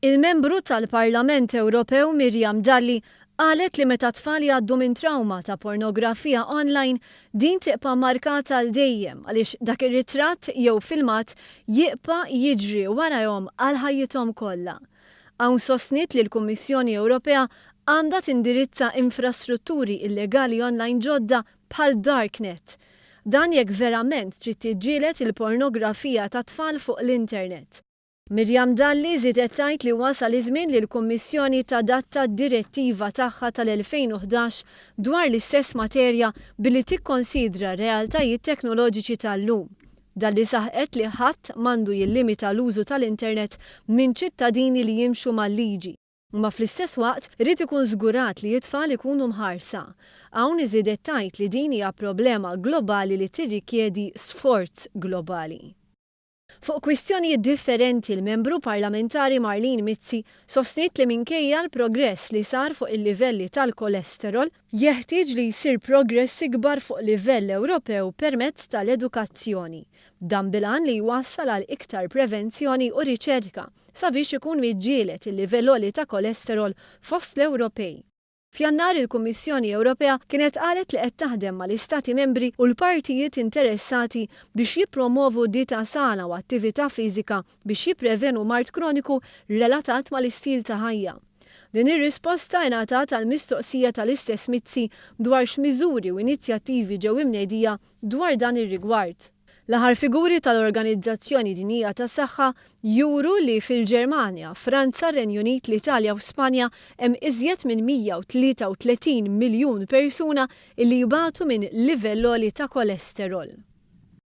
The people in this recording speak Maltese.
Il-Membru tal-Parlament Ewropew Miriam Dalli qalet li meta tfal jgħaddu minn trawma ta' pornografija online, din tibqa' markata għal dejjem għaliex dak ir-ritratt jew filmat jibqa' jiġri warajhom għal ħajjithom kollha. Hawn sostniet li l-Kummissjoni Ewropea għandha tindirizza infrastrutturi illegali online ġodda bħal darknet. Dan jekk verament trid tiġġieled il-pornografija tat-tfal fuq l-internet. Miriam Dalli żiedet tgħid li wasal iż-żmien li l-Kummissjoni tadatta d-direttiva tagħha tal-2011 dwar l-istess materja billi tikkonsidra r-realtajiet teknoloġiċi tal-lum. Dalli saħqet li ħadd m'għandu jillimita l-użu tal-internet minn ċittadini li jimxu mal-liġi, imma fl-istess waqt irid ikun żgurat li t-tfal ikunu mħarsa. Hawn żiedet tgħid li din hija problema globali li tirrikjedi sforz globali. Fuq kwistjonijiet differenti l-Membru Parlamentari Marlene Mizzi sostniet li minkejja l-progress li sar fuq il-livelli tal-kolesterol, jeħtieġ li jsir progress ikbar fuq livell Ewropew permezz tal-edukazzjoni. Dan bil-għan li jwassal għal iktar prevenzjoni u riċerka sabiex ikun miġġieled il-livell għoli ta' kolesterol fost l-Ewropej. F'Jannar il-Kummissjoni Ewropea kienet qalet li qed taħdem mal-Istati Membri u l-partijiet interessati biex jippromovu dieta sana u attività fiżika biex jipprevenu mard kroniku relatat mal-istil ta' ħajja. Din ir-risposta ingħatat għal mistoqsija tal-istess Mizzi dwar x'miżuri u inizjattivi ġew imnedija dwar dan ir-rigward. L-aħħar figuri tal-Organizzazzjoni Dinjija tas-Saħħa juru li fil-Ġermanja, Franza, Renju Unit, l-Italja u Spanja hemm iżjed minn 133 miljun persuna illi jbatu minn livell għoli ta' kolesterol.